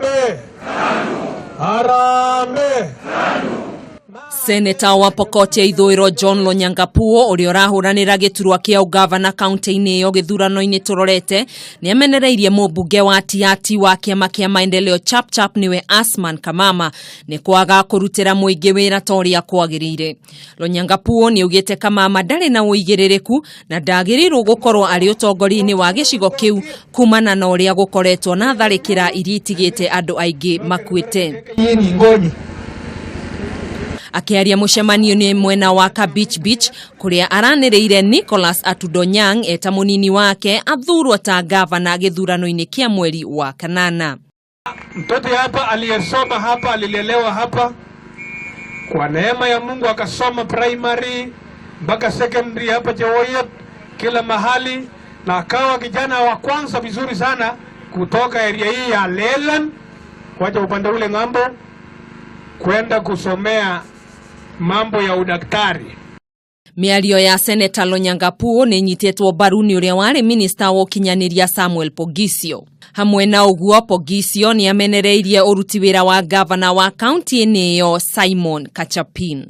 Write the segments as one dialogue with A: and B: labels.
A: Harambee! Harambee!
B: Seneta wa Pokot ya Ithũĩro John Lonyangapuo ũrĩa ũrahũranĩra gĩturwa kĩa ũgavana kaunti-inĩ ĩyo gĩthurano-inĩ tũrorete nĩ amenereirie mũmbunge wa Tiaty wa kĩama kĩa Maendeleo Chapchap nĩwe Asman Kamama nĩ kwaga kũrutĩra mũingĩ wĩra ta ũrĩa kwagĩrĩire. Lonyangapuo nĩ augĩte Kamama ndarĩ na ũigĩrĩrĩku na ndagĩrĩirwo gũkorwo arĩ ũtongoria-inĩ wa gĩcigo kĩu kumana na ũrĩa gũkoretwo na tharĩkĩra iria itigĩte andũ aingĩ makuĩte. Akĩaria mũcemanio-inĩ mwena wa Kabich Beach kũrĩa aranĩrĩire Nicholas Atudonyang eta mũnini wake athurwo ta gavana gĩthurano-inĩ kĩa mweri wa kanana.
A: Mtoto hapa aliyesoma hapa alilelewa hapa kwa neema ya Mungu, akasoma primary mpaka secondary hapa Chewoyet, kila mahali, na akawa kijana wa kwanza vizuri sana kutoka area hii ya Lelan wacha upande ule ng'ambo kwenda kusomea mambo ya udaktari.
B: Mĩario ya Seneta Lonyangapuo nĩ ĩnyitĩtwo mbaru nĩ ũrĩa warĩ minista wa ũkinyanĩria Samuel Poghisio. Hamwe na ũguo Poghisio nĩ amenereirie ũruti wĩra wa gavana wa kaunti-inĩ ĩyo Simon Kachapin.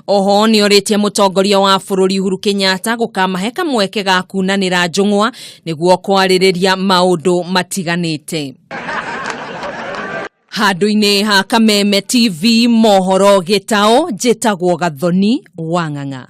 B: Oho nĩ orĩtie mũtongoria wa bũrũri Uhuru Kenyatta gũkamahe kamweke ga kunanĩra njũng'wa nĩguo kwarĩrĩria maũndũ matiganĩte. Handũ-inĩ ha Kameme TV mohoro gĩtaũ njĩtagwo Gathoni Wang'ang'a.